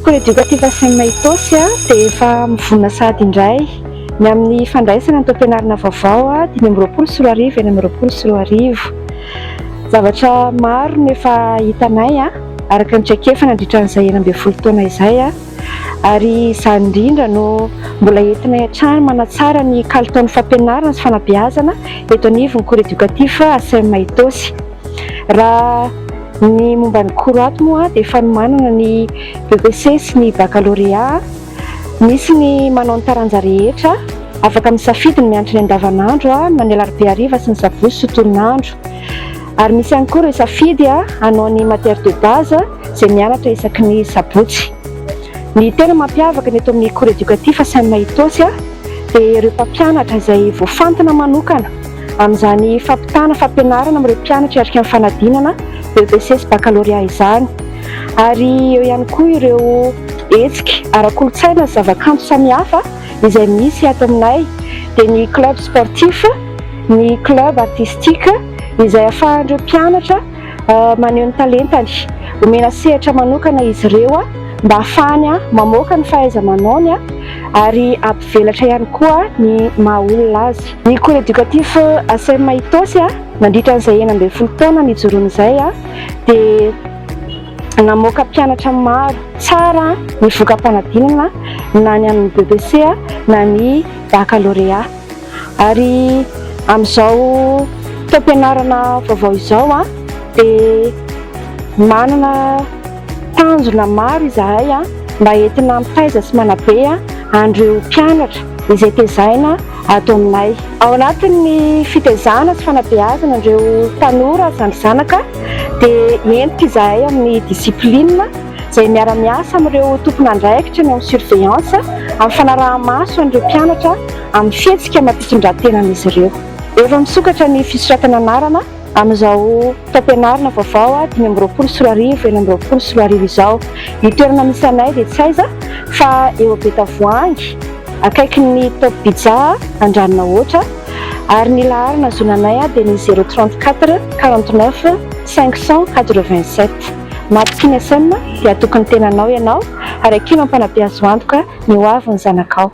Cours Educatif ACEEM Itaosy dia efa mivonona sahady indray ny amin'ny fandraisana ny taom-pianarana vaovao 2025 2026. Zavatra maro no efa hitanay araka ny traikefa nandritra an'izay 16 taona izay ary izany indrindra no mbola entinay hatrany manatsara ny kalitaon'ny fampianarana sy fanabeazana eto anivon'ny Cours Educatif ACEEM Itaosy. Raha ny momba ny cours ato moa dia fanomanana ny BEPC sy ny baccalauréat. Misy ny manao ny taranja rehetra, afaka misafidy ny mianatra ny andavanandro na ny alarobia hariva sy ny sabotsy tontolon'andro. Ary misy ihany koa ireo safidy hanao ny matière de base izay mianatra isaky ny sabotsy. Ny tena mampiavaka ny eto amin'ny cours éducatif ACEEM Itaosy dia ireo mpampianatra izay voafantina manokana amin'izany fampitana fampianarana amin'ireo mpianatra hiatrika ny fanadinana BEPC sy baccalauréat izany. Ary eo ihany koa ireo hetsika ara-kolontsaina sy zavakanto samihafa izay misy ato aminay dia ny club sportif, ny club artistique izay ahafahan'ireo mpianatra maneho ny talentany. Omena sehatra manokana izy ireo mba ahafahany mamoaka ny fahaiza-manaony ary hampivelatra ihany koa ny maha olona azy. Ny cours éducatif ACEEM Itaosy nandritra an'izay 16 taona nijoroany izay dia namoaka mpianatra maro tsara ny voka-panadinana na ny amin'ny BEPC na ny baccalauréat. Ary amin'izao taom-pianarana vaovao izao dia manana tanjona maro izahay mba entina mitaiza sy manabe an'ireo mpianatra izay tezaina ato aminay. Ao anatin'ny fitaizana sy fanabeazana ireo tanora zandry zanaka dia hentitra izahay amin'ny discipline izay miara-miasa amin'ireo tompon'andraikitra ny amin'ny surveillance amin'ny fanaraha-maso an'ireo mpianatra amin'ny fihetsika amam-pitondran-tenan'izy ireo. Efa misokatra ny fisoratana anarana amin'izao taom-pianarana vaovao 2025 2026 izao. Ny toerana misy anay dia tsy aiza fa eo Betavoahangy, akaikin'ny Top Pizza Andranonahoatra ary ny laharana zonanay dia ny 034 49 587. Matoky ny ACEEM dia atoky ny tenanao ianao ary ankino am-panabeazo antoka ny ho avin'ny zanakao.